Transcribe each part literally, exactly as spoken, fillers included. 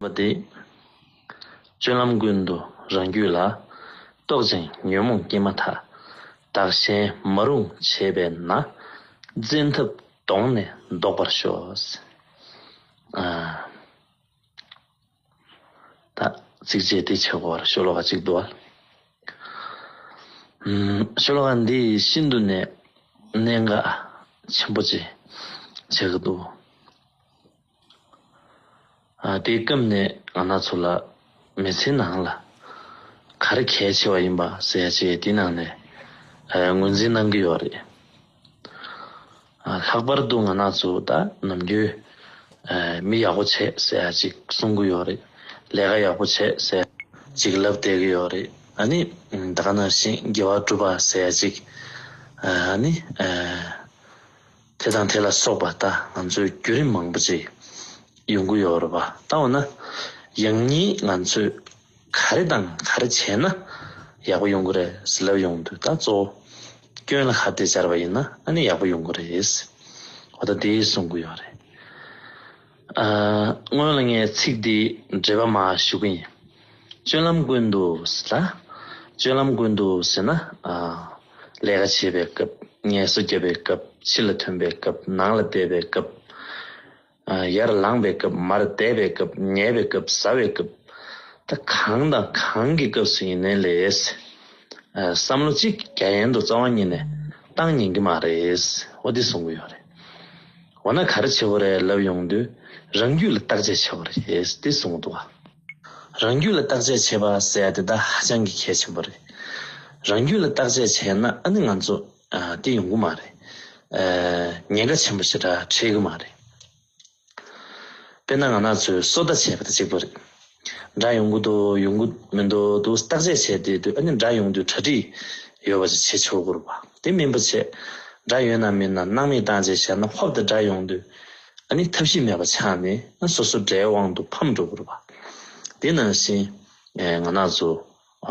པ་སྟེ། སྤྱོད་ལམ་ཀུན་ཏུ་རང་རྒྱུད་ལ། རྟོག་ཅིང་ཉོན་མོངས་སྐྱེས་མ་ཐག། བདག་གཞན་མ་རུངས་བྱས་པས་ན། བཙན་ཐབས་གདོང་ནས་བཟློག་པར་ཤོག། ཨ། ད་ཚིགས་བཅད་འདི་ཆགས་པར་ཤོ་ལོ་ཀ་གཅིག་འདུག་ཨ། ཤོ་ལོ་ཀ་འདི་ཤིན་ཏུ་ནས་གནད་འགག་ཆེན་པོ་ཅིག་ཆགས་ཀྱི་འདུག། ཨ། དེའི་སྐབས་ནས་ང་རང་ཚོ་ལ་མི་ཚེའི་ནང་ལ་ག་རེ་གལ་ཆེ་བ་ཡིན་པ་ཟེར་ཡ་ཅིག་དེའི་ནང་ནས་ངོས་འཛིན་གནང་གི་ཡོད་རེད། ལྷག་པར་དུ་ང་རང་ཚོ་ད་ནམ་རྒྱུན་མི་ཡག་པོ་བྱེད་ཟེར་ཡ་ཅིག་གསུང་གི་ཡོད་རེད། ལས་ཀ་ཡག་པོ་བྱེད་ཟེར་ཅིག་ལབ་བསྡད་ཀྱི་ཡོད་རེད། ཨ་ནི་ད་ག་ནང་བཞིན་དགེ་བ་སྒྲུབ་པ་ཟེར་ཡ་ཅིག་ཨ་ནི་དེ་དང་དེ་ལ་སོགས་པ་ད་ང་ཚོའི་བརྒྱུད་རིམ་མང་པོ་ཅིག་ཡོང་གི་ཡོད་རེད་པ། ད་འོ་ན་ཡང་སྙིང་ང་ཚོས་ག་རེ་དང་ག་རེ་བྱས་ན་ཡག་པོ་ཡོང་གི་རེད་ཟེར་ལབ་ཡོང་དུས། ད་གཙོ་བོ་སྐྱོན་ལ་ཁ་གཏད་བཅར་བ་ཡིན་ན་ཨ་ནི་ཡག་པོ་ཡོང་གི་རེད། འོ་ད་དེ་གསུང་གི་ཡོད་རེད། ཨ། སྔོན་ལ་ངས་ཚིག་འདི་འགྲེལ་པ་མར་ཞུ་གི་ཡིན། སྤྱོད་ལམ་ཀུན་ཏུ་ཟེར་ལ། སྤྱོད་ལམ་ཀུན་ཏུ་ཟེར་ན། ཨ། ལས་ཀ་བྱེད་པའི་སྐབས། ངལ་གསོ་རྒྱབ་པའི་སྐབས། ཕྱི་ལ་ཐོན་པའི་སྐབས། ནང་ལ་བསྡད་པའི་སྐབས། ཨ། ཡར་ལངས་པའི་སྐབས། མར་བསྡད་པའི་སྐབས། ཉལ་བའི་སྐབས། ཟ་བའི་སྐབས། ད་གང་དང་གང་གི་སྐབས་སུ་ཡིན་ནའི་ལས། ཨ། བསམ་བློ་གཅིག་རྒྱ་ཡན་དུ་རྩ་བ་ཉིད་ནས་བཏང་ཉན་གྱི་མ་རེད། འོ་འདི་གསུང་གི་ཡོད་རེད། འོ་ན་ག་རེ་བྱེད་དགོས་རེད་ལབ་ཡོང་དུས། རང་རྒྱུད་ལ་བརྟག་དཔྱད་བྱེད་དགོས་རེད་འདི་གསུང་གི་འདུག་ག། རང་རྒྱུད་ལ་བརྟག་དཔྱད་བྱེད་པ་ཟེར་ཡ་དེ་ད་ཧ་ཅང་གི་གལ་ཆེན་པོ་རེད། རང་རྒྱུད་ལ་བརྟག་དཔྱད་བྱས་ན་ཨ་ནི་ང་ཚོ་ཨ་དེ་ཡོང་གི་མ་རེད། ཨ། ཉེན་ཁ་ཆེན་པོ་ཞེ་དྲག་འཕྲད་ཀྱི་མ་རེད། དཔེར་ན་ང་རང་ཚོས་སོ་ལྟ་བྱས་པ་དང་གཅིག་པ་རེད། དགྲ་ཡོང་གི་འདུག་ཡོང་གི་མི་འདུག་འདུག་བརྟག་དཔྱད་བྱས་བསྡད་དུས་ཨ་ནི་དགྲ་ཡོང་དུས་གྲ་སྒྲིག་ཡོད་པ་ཅིག་བྱེད་ཆོག་གི་རེད་པ། དེ་མིན་པ་བྱས། དགྲ་ཡོད་ན་མེད་ན་སྣང་མེད་བཏང་བྱས་བཞག་ན་ཧོབ་སྟེ་དགྲ་ཡོང་དུས་ཨ་ནི་ཐབས་ཤེས་མེད་པ་ཆགས་ནས་ཨ་སོ་སོ་དགྲའི་དབང་དུ་ཕམ་འགྲོ་གི་རེད་པ། དེ་ནང་བཞིན་ང་རང་ཚོ་ཨ་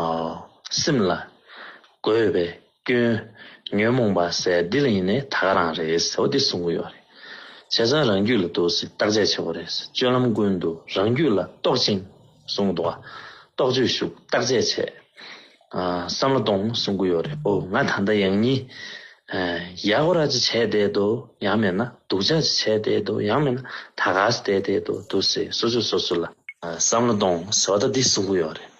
སེམས་ལ་དགོས་པའི་སྐྱོན། ཉོན་མོངས་པ་ཟེར་འདི་ལ་ཡིན་ནའི་ད་ག་རང་རེད་ཟེར་བ་འདི་གསུང་གི་ཡོད་རེད། བྱས་ཙང་རང་རྒྱུད་ལ་འདུག་སེ་བརྟག་དཔྱད་བྱེད་དགོས་རེད། སྤྱོད་ལམ་ཀུན་ཏུ་རང་རྒྱུད་ལ་རྟོག་ཅིང་གསུང་གི་འདུག་ག། རྟོག་དཔྱོད་ཞུགས། བརྟག་དཔྱད་བྱས། ཨ། བསམ་བློ་གཏོང་གསུང་གི་ཡོད་རེད། ཨོ་ང་ད་ལྟ་ཡང་སྙིང་ཨ་ཡག་པོ་ར་ཅིག་བྱས་བསྡད་འདུག་ཡང་མིན་ན་སྡུག་ཅག་ཅིག་བྱས་བསྡད་འདུག་ཡང་མིན་ན་ད་ག་སེ་བསྡད་བསྡད་འདུག་འདུག་སེ་སོ་སོས་སོ་སོ་ལ་ཨ་བསམ་བློ་གཏོང་ཟེར་བ་ད་འདི་གསུང་གི་ཡོད་རེད།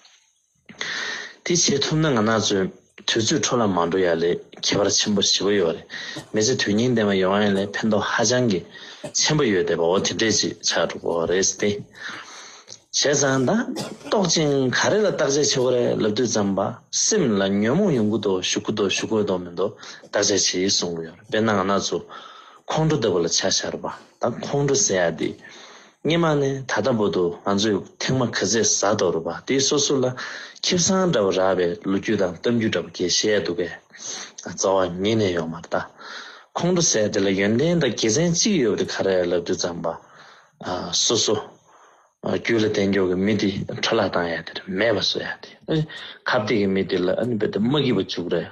དེ་བྱེད་ཐུབ་ན་ང་རང་ཚོའི་དུས་ཚོད་འཕྲོ་བརླག་མ་འགྲོ་ཡ་ལས་ཁྱད་པར་ཆེན་པོ་ཞེ་པོ་ཡོད་རེད། མི་ཚེ་དོན་སྙིང་ལྡན་པ་ཡོང་ཡ་ལས་ཕན་ཐོགས་ཧ་ཅང་གི་ཆེན་པོ་ཡོད་བསྡད་པ་འོ་དེ་འདྲས་ཅིག་ཆགས་འགྲོ་གི་རེད་དེ། བྱས་ཙང་ད་རྟོག་ཅིང་ག་རེ་ལ་བརྟག་དཔྱད་བྱེད་དགོས་རེད་ལབ་དུས་ཙམ་པ་སེམས་ལ་ཉོན་མོངས་ཡོང་གི་འདུག་ཞུགས་ཀྱི་འདུག་ཞུགས་ཀྱི་འདུག་མི་འདུག་བརྟག་དཔྱད་བྱེད་གསུང་གི་ཡོད་རེད། དཔེར་ན་ང་རང་ཚོ་ཁོང་ཁྲོ་ལྟ་བུ་ལ་ཆ་བཞག་པ། ད་ཁོང་ཁྲོ་ཟེར་ཡ་དེ་སྔོན་མ་ནས་ད་ལྟ་བར་དུ་ང་ཚོས་ཐེངས་མ་ག་ཚད་ཟ་འདུག་རེད་པ། དེ་སོ་སོ་ལ་ཁེ་བཟང་འདྲ་བོ་རག་པའི་ལོ་རྒྱུས་དང་གཏམ་རྒྱུད་འདྲ་བོ་གས་བཤད་འདུག་གས། རྩ་བ་ཉིད་ནས་ཡོད་མ་རེད་ད། ཁོང་ཁྲོ་ཟེར་དེ་ལ་ཡོན་ཏན་དང་དགེ་མཚན་གཅིག་ཡོད་པ་དེ་ག་རེ་ལབ་དུས་ཙམ་པ། ཨ། སོ་སོ། ཨ། རྒྱུད་ལ་ལྡན་རྒྱུ་གི་མི་དེ་འཕྲོ་བརླག་བཏང་ཡ་དེ་རེད། མེད་པ་བཟོ་ཡ་དེ། ཨ། ཁ་བརྡའི་གི་མི་དེ་ལ་ཨ་ནི་རྦད་དེ་མ་སྐྱིད་པ་བཅུག་རེད།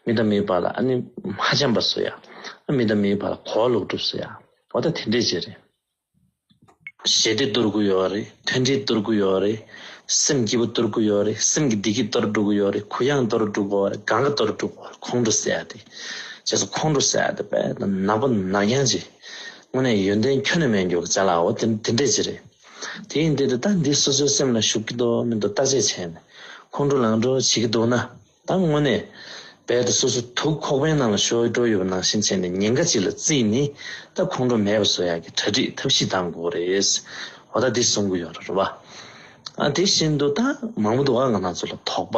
མི་དང་མིའི་བར་ལ་ཨ་ནི་མ་འཆམ་པ་བཟོ་ཡ། ཨ། མི་དང་མིའི་བར་ལ་གོ་བ་ལོག་སྒྲུབ་བཟོ་ཡ། འོ་ད་དེ་འདྲས་ཅིག་རེད། ཞི་བདེ་གཏོར་གི་ཡོད་རེད། མཐུན་སྒྲིལ་གཏོར་གི་ཡོད་རེད། སེམས་སྐྱིད་པོ་གཏོར་གི་ཡོད་རེད། སེམས་ཀྱི་བདེ་སྐྱིད་གཏོར་འགྲོ་གི་ཡོད་རེད། གུ་ཡངས་གཏོར་འགྲོ་གི་ཡོད་རེད། གང་ག་གཏོར་འགྲོ་གི་ཡོད་རེད། ཁོང་ཁྲོ་ཟེར་ཡ་དེ། བྱས་ཙང་ཁོང་ཁྲོ་ཟེར་ཡ་དེ་དཔེ་ནག་པོ་ནག་རྐྱང་ཅིག་དངོས་གནས་ཡོན་ཏན་ཁྱོན་ནས་མེད་མགྱོགས་ཀྱི་ཅ་ལག་འོ་དེ་དེ་འདྲས་ཅིག་རེད། དེ་ཡིན་དུས་ད་འདི་སོ་སོའི་སེམས་ལ་ཞུགས་ཀྱི་འདུག་མི་འདུག་བརྟག་དཔྱད་བྱས་ནས་ཁོང་ཁྲོ་ལངས་འགྲོ་བྱེད་ཀྱི་འདུག་ན། ད་དངོས་གནས་རྦད་དེ་སོ་སོ་དུག་ཁོག་པའི་ནང་ལ་ཤོར་འགྲོ་ཡོད་པ་ནང་བཞིན་བྱས་ནས་ཉེན་ཁ་ཅིག་ལ་བརྩིས་ནས་ད་ཁོང་ཁྲོ་མེད་པ་བཟོ་ཡག་གི་གྲ་སྒྲིག་ཐབས་ཤེས་གཏང་དགོས་རེད། འོ་ད་འདི་གསུང་གི་ཡོད་རེད་པ། ཨ། དེ་བཞིན་དུ་ད་མང་པོ་འདུག་ཨ། ང་རང་ཚོ་ལ་དོགས་པ།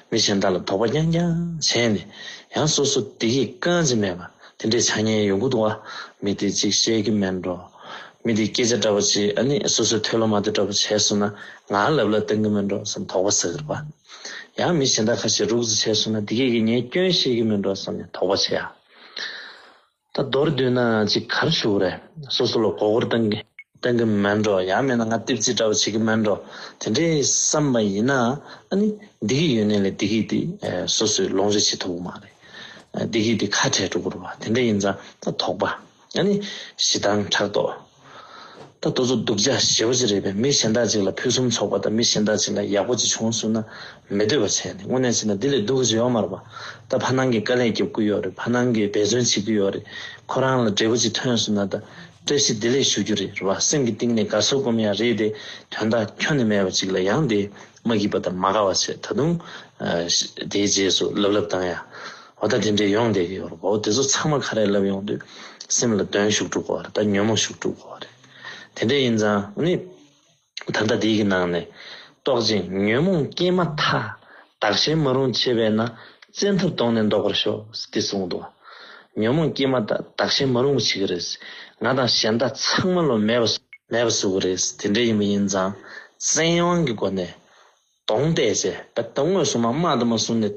མི་གཞན་དག་ལ་དོགས་པ་རྐྱང་རྐྱང་བྱས་ནས་ཡང་སོ་སོ་བདེ་སྐྱིད་རྐང་གཅིག་མེད་པ་དེ་འདྲའི་ཆགས་ཉེན་ཡོང་གི་འདུག་ཨ། མི་དེ་ཅིག་བཤད་ཀྱི་མེད་འགྲོ། མི་དེ་སྐད་ཆ་འདྲ་པོ་ཅིག་ཨ་ནི་སོ་སོའི་ཐོས་ལོ་མ་བདེ་འདྲ་པོ་བྱས་སོང་ན་ང་ལབ་ལ་བཏང་གི་མེད་འགྲོ་བསམ་དོགས་པ་ཟ་གི་རེད་པ། ཡང་མི་གཞན་དག་ཁ་ཤས་རུག་རྩི་བྱས་སོང་ན་དེ་གས་ཀྱིས་ངའི་སྐྱོན་ཤེས་ཀྱི་མེད་འགྲོ་བསམ་ནས་དོགས་པ་བྱེད་ཡ། ད་མདོར་བསྡུས་ན་ཅིག་ག་རེ་ཞུ་དགོས་རེད། སོ་སོ་ལ་མགོ་སྐོར་གཏང་གི་གཏང་གི་མེད་འགྲོ། ཡང་མིན་ན་ང་ལྟེབ་རྩིས་འདྲ་བོ་བྱེད་ཀྱི་མེད་འགྲོ། དེ་འདྲའི་བསམ་པ་ཡིན་ན་ཨ་ནི་བདེ་སྐྱིད་ཡོད་ནའི་ལས་བདེ་སྐྱིད་དེ་སོ་སོས་ལོངས་སྤྱོད་བྱེད་ཐུབ་ཀྱི་མ་རེད། བདེ་སྐྱིད་དེ་ཁ་བྲལ་འགྲོ་གི་རེད་པ། དེ་འདྲ་ཡིན་ཙང་ད་དོགས་པ། ཨ་ནི་ཞེ་སྡང་ཕྲག་དོག་ད་དེ་ཚོ་སྡུག་ཅག་ཞེ་པོ་ཅིག་རེད་པས། མི་གཞན་དག་ཅིག་ལ་ཕུན་སུམ་ཚོགས་པ་དང་མི་གཞན་དག་ཅིག་ལ་ཡག་པོ་ཅིག་བྱུང་སོང་ན་མི་འདོད་པ་བྱས་ནས། དངོས་གནས་བྱས་ན་འདི་ལས་སྡུག་པ་ཅིག་ཡོད་མ་རེད་པ། ད་ཕ་ནང་གི་དཀའ་ལས་རྒྱབ་ཀྱི་ཡོད་རེད། ཕ་ནང་གིས་འབད་བརྩོན་བྱེད་ཀྱི་ཡོད་རེད། ཁོ་རང་ལ་འབྲས་བུ་ཅིག་ཐོན་སོང་ན་ད་བཀྲ་ཤིས་བདེ་ལེགས་ཞུ་རྒྱུ་རེད། རེད་པ། སེམས་ཀྱི་གཏིང་ནས་དགའ་ཚོར་སྒོམ་ཡག་རེད་དེ། དོན་དག་ཁྱོན་ནས་མེད་པ་ཅིག་ལ་ཡང་དེ་མ་སྐྱིད་པ་དང་མ་དགའ་བ་བྱས། ད་དུང་ཨ་དེའི་རྗེས་སུ་ལབ་ལབ་བཏང་ཡ། འོ་ད་དེ་འདྲས་ཡོང་བསྡད་ཀྱི་ཡོད་རེད་པ། འོ་དེ་ཚོ་ཚང་མ་ག་རེ་ལབ་ཡོང་དུས་སེམས་ལ་གདོན་ཞུགས་འགྲོ་གི་ཡོད་རེད། ད་ཉོན་མོངས་ཞུགས་འགྲོ་གི་ཡོད་རེད། དེ་འདྲས་ཡིན་ཙང་ནི། ད་ལྟ་དེའི་གི་ནང་ནས། རྟོག་ཅིང་ཉོན་མོངས་སྐྱེས་མ་ཐག། བདག་གཞན་མ་རུངས་བྱེད་པས་ན། བཙན་ཐབས་གདོང་ནས་བཟློག་པར་ཤོག། འདི་གསུངས་འདུག། ཉོན་མོངས་སྐྱེས་མ་ཐག། བདག་གཞན་མ་རུངས་བྱེད་ཀྱི་རེད། ང་དང་གཞན་དག་ཚང་མ་ལོ་མེད་པ་མེད་པ་བཟོ་གི་རེད། དེ་འདྲ་ཡིན་པ་ཡིན་ཙང་བཙན་དབང་གི་སྒོ་ནས་གདོང་གཏད་བྱས། ད་དངོས་སུ་མ་དམག་དུ་མ་བཟུང་ནས་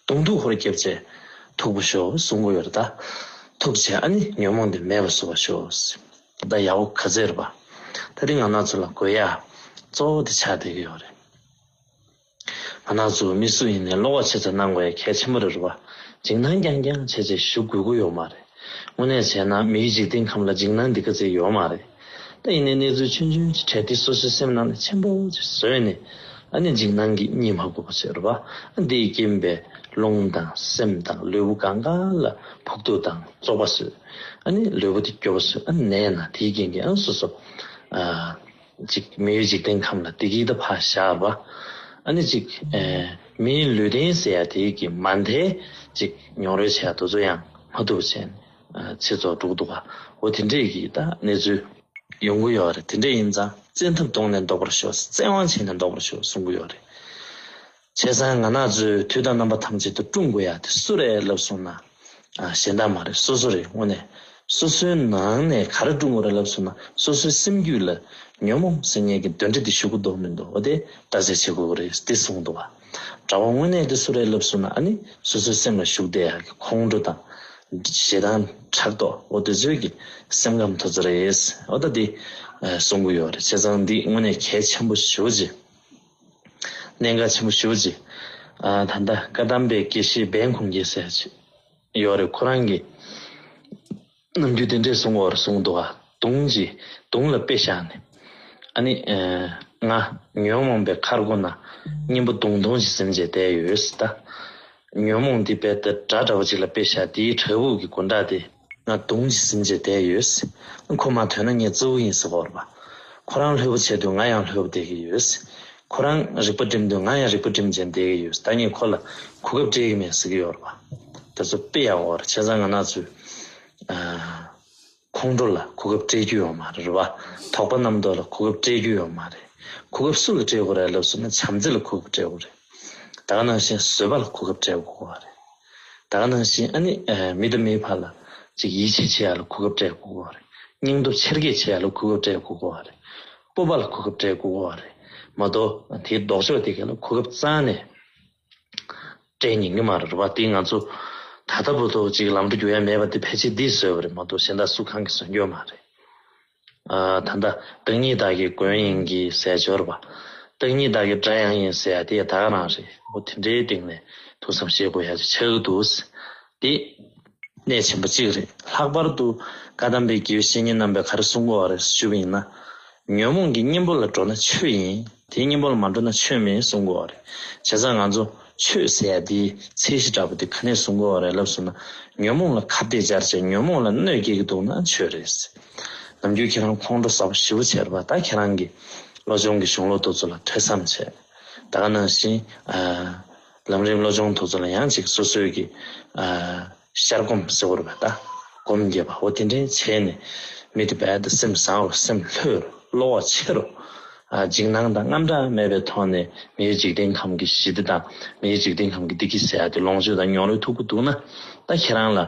གདོང་ཐུག་ཁོ་ར་རྒྱབ་བྱས་ཐུག་པ་ཤོག་གསུང་གི་ཡོད་རེད། ད་ཐུག་བྱས་ཨ་ནི་ཉོན་མོངས་འདི་མེད་པ་བཟོ་བ་ཤོག། ད་ཡག་པོ་ག་ཚོད་རེད་པ། ད་དེ་ང་རང་ཚོ་ལ་དགོས་ཡ་གཙོ་བོ་དེ་ཆགས་བསྡད་ཀྱི་ཡོད་རེད། ང་རང་ཚོ་མི་སུ་ཡིན་ནའི་བློ་ཁོག་ཆེ་ཙམ་གནང་དགོས་ཡ་གལ་ཆེན་པོ་རེད་པ། འཇིགས་སྣང་རྐྱང་རྐྱང་བྱས་བྱས་བཞུགས་དགོས་ཀྱི་ཡོད་མ་རེད། དངོས་གནས་བྱས་ན་མིའི་འཇིག་རྟེན་ཁམས་ལ་འཇིགས་སྣང་འདི་ག་ཚོད་ཡོད་མ་རེད། ད་ཡིན་ནའི་གནས་ཚུལ་ཆུང་ཆུང་ཅིག་འཕྲད་དུས་སོ་སོའི་སེམས་ནང་ནས་ཆེན་པོ་ཅིག་བཟོས་ནས། ཨ་ནི་འཇིགས་སྣང་གིས་གཉིད་མ་ཁུག་པ་བྱས་རེད་པ། ཨ་འདིའི་རྐྱེན་པས་རླུང་དང་སེམས་དང་ལུས་པོ་གང་ག་ལ་ཕོག་ཐུག་དང་བཙོག་པ་བཟོས། ཨ་ནི་ལུས་པོ་དེ་སྐྱོ་པོ་བཟོས། ཨ་ནི་ན་ན་དེའི་རྐྱེན་གྱིས་ཨ་སོ་སོ་ཨ་ཅིག་མི་ཡུལ་འཇིག་རྟེན་ཁམས་ལ་བདེ་སྐྱིད་ད་ཕར་བཞག་པ། ཨ་ནི་ཅིག་ཨེ་མིའི་ལུས་རྟེན་ཟེར་ཡ་དེ་གི་མ་མཐའི་ཅིག་མྱོང་རོལ་བྱེད་ཡ་དེ་ཚོ་ཡང་མ་ཐུབ་བྱས་ནས་ཨ་ཚེ་རྫོགས་འགྲོ་གི་འདུག་ག། འོ་དེ་འདྲས་ཀྱི་ད་གནས་ཚུལ་ཡོང་གི་ཡོད་རེད། དེ་འདྲས་ཡིན་ཙང་བཙན་ཐབས་གདོང་ནས་བཟློག་པར་ཤོག། བཙན་དབང་བྱས་ནས་བཟློག་པར་ཤོག་གསུང་གི་ཡོད་རེད། བྱས་ཙང་ང་རང་ཚོས་དུས་དང་རྣམ་པ་ཐམས་ཅད་དུ་སྲུང་དགོས་ཡ་དེ་སུ་རེད་ལབ་སོང་ན། ཨ་གཞན་དག་མ་རེད། སོ་སོ་རེད། དངོས་གནས་སོ་སོའི་ནང་ནས་ག་རེ་སྲུང་དགོས་རེད་ལབ་སོང་ན། སོ་སོའི་སེམས་རྒྱུད་ལ་ཉོན་མོངས་ཟེར་མཁན་གྱི་གདོན་འདྲེ་དེ་ཞུགས་ཀྱི་འདུག་མི་འདུག། འོ་དེ་བརྟག་དཔྱད་བྱེད་དགོས་ཀྱི་རེད། དེ་གསུངས་འདུག་བ། དྲག་པོ་དངོས་གནས་དེ་སུ་རེད་ལབ་སོང་ན། ཨ་ནི་སོ་སོའི་སེམས་ལ་ཞུགས་བསྡད་ཡ་གི་ཁོང་ཁྲོ་དང་ཞེ་སྡང་ཕྲག་དོག། འོ་དེ་ཚོའི་གི་སེམས་ཁམས་དེ་ཚོ་རེད། འོ་ད་དེ་ཨ་གསུང་གི་ཡོད་རེད། བྱས་ཙང་འདི་དངོས་གནས་གལ་ཆེན་པོ་ཞེ་པོ་ཅིག། གནད་འགག་ཆེན་པོ་ཞེ་པོ་ཅིག། ཨ་ད་ལྟ་བཀའ་གདམས་པའི་དགེ་བཤེས་འབན་ཁུང་སྐྱེས་ཟེར་ཅིག་ཡོད་རེད། ཁོ་རང་གིས་ནམ་རྒྱུན་དེ་འདྲས་གསུང་གི་ཡོད་རེད། གསུང་འདུག་ག། དུང་ཅིག། དུང་ལ་དཔེ་བཞག་ནས། ཨ་ནི་ཨ་ང་ཉོན་མོངས་པའི་མཁར་སྒོ་ན་གཉེན་པོ་དུང་དུང་ཞིག་ཟིན་བྱས་བསྡད་ཡོད་ཟེར། ད་ཉོན་མོངས་འདི་དཔེ་ད་དགྲ་འདྲ་བོ་ཅིག་ལ་དཔེ་བཞག། དེའི་བྲག་ཕུག་གི་སྒོ་འགྲམ་དེ་ང་དུང་ཅིག་ཟིན་བྱས་བསྡད་ཡོད་ཟེར། ཁོ་མར་ཐོན་ན་ངས་གཙོ་བོ་ཡིན་ཟེར་གོ་རེད་པ། ཁོ་རང་ལྷོད་པོ་བྱས་དུས་ང་ཡང་ལྷོད་པོ་བསྡད་ཀྱི་ཡོད་ཟེར། ཁོ་རང་རིག་པ་སྒྲིམ་དུས་ང་ཡང་རིག་པ་སྒྲིམ་བྱས་བསྡད་ཀྱི་ཡོད་ཟེར། ད་ངས་ཁོ་ལ་གོ་སྐབས་སྤྲད་ཀྱི་མེད་ཟེར་གྱི་ཡོད་རེད་པ། དེ་ཚོ་དཔེ་ཡག་པོ་རེད། བྱས་ཙང་ང་རང་ཚོས་ཨ་ཁོང་ཁྲོ་ལ་གོ་སྐབས་སྤྲད་རྒྱུ་ཡོད་མ་རེད་པ། དོགས་པ་རྣམ་རྟོག་ལ་གོ་སྐབས་སྤྲད་རྒྱུ་ཡོད་མ་རེད། གོ་སྐབས་སུ་ལ་སྤྲད་དགོས་རེད་ལབ་སོང་ན་བྱམས་བརྩེ་ལ་གོ་སྐབས་སྤྲད་དགོས་རེད། ད་ག་ནང་བཞིན་བཟོད་པ་ལ་གོ་སྐབས་སྤྲད་དགོས་པ་རེད། ད་ག་ནང་བཞིན་ཨ་ནི་ཨ་མི་དང་མིའི་བར་ལ་ཅིག་ཡིད་ཆེས་བྱེད་ཡ་ལ་གོ་སྐབས་སྤྲད་དགོས་པ་རེད། སྙིང་སྟོབས་ཆེར་སྐྱེད་བྱེད་ཡ་ལ་གོ་སྐབས་སྤྲད་དགོས་པ་རེད། སྤོབས་པ་ལ་གོ་སྐབས་སྤྲད་དགོས་པ་རེད། མ་གཏོགས་དེའི་ལྡོག་ཕྱོགས་དེ་ག་ལ་གོ་སྐབས་རྩ་ནས་སྤྲད་ཉན་གྱི་མ་རེད་པ། དེ་ང་ཚོ་ད་ལྟ་བར་དུ་ཅིག་ལམ་འགྲོ་རྒྱུག་ཡ་མེད་པ་དེ་ཕལ་ཆེར་འདིས་བཟོས་པ་རེད་མ་གཏོགས་གཞན་དག་སུ་གང་གིས་བཟོ་རྒྱུ་མ་རེད། ཨ་ད་ལྟ་བདག་ཉིད་བདག་གི་མགོན་ཡིན་གྱི་ཟེར་སྦྱོར་བ། བདག་ཉིད་བདག་གི་དགྲ་ཡང་ཡིན་ཟེར་ཡ་དེ་ཡང་ད་ག་རང་རེད། འོ་དེ་འདྲའི་སྟེང་ནས་ཐུགས་བསམ་བཞེས་དགོས་ཡ་ཅིག་ཆགས་ཀྱི་འདུག། དེ་གནད་ཆེན་པོ་གཅིག་རེད། ལྷག་པར་དུ་བཀའ་གདམས་པའི་དགེ་བའི་བཤེས་གཉེན་རྣམ་པས་ག་རེ་གསུང་གི་ཡོད་རེད་ཞུས་པ་ཡིན་ན། ཉོན་མོངས་ཀྱི་གཉེན་པོ་ལ་འགྲོ་ན་ཆོས་ཡིན། དེའི་གཉེན་པོ་ལ་མ་འགྲོ་ན་ཆོས་མིན་གསུང་གི་ཡོད་རེད། བྱས་ཙང་ང་ཚོ་ཆོས་ཟེར་ཡ་དེའི་ཚད་གཞི་འདྲ་པོ་དེ་ག་ནས་གསུང་གི་ཡོད་རེད་ལབ་སོང་ན། ཉོན་མོངས་ལ་ཁ་གཏད་བཅར་བྱས་ཉོན་མོངས་ལ་གནོད་སྐྱེལ་གྱི་འདུག་ན་ཆོས་རེད། ནམ་རྒྱུན་ཁྱེད་རང་ཁོང་ཁྲོ་ཟ་བ་ཞེ་པོ་བྱས་རེད་པ། ད་ཁྱེད་རང་གི་བློ་སྦྱོང་གི་གཞུང་ལུགས་དེ་ཚོ་ལ་ཐོས་བསམ་བྱས། ད་ག་ནང་བཞིན་ཨ་ལམ་རིམ་བློ་སྦྱོང་དེ་ཚོ་ལ་ཡང་ཅིག་སོ་སོའི་གི་ཨ་ཤར་སྒོམ་ཟེར་བ་རེད་པ། ད་སྒོམ་རྒྱབ་པ་འོ་དེ་འདྲའི་བྱས་ནས་མི་དེ་རྦད་དེ་སེམས་བཟང་རུ་སེམས་ལྷོད་རུ་བློ་ཁོག་ཆེ་རུ། ཨ་འཇིགས་སྣང་དང་དངངས་སྐྲག་མེད་པའི་ཐོག་ནས་མིའི་འཇིག་རྟེན་ཁམས་ཀྱི་ཞི་བདེ་དང་མིའི་འཇིག་རྟེན་ཁམས་ཀྱི་བདེ་སྐྱིད་ཟེར་ཡ་དེ་ལོངས་སྤྱོད་དང་མྱོང་རོལ་ཐུབ་ཀྱི་འདུག་ན། ད་ཁྱེད་རང་ལ་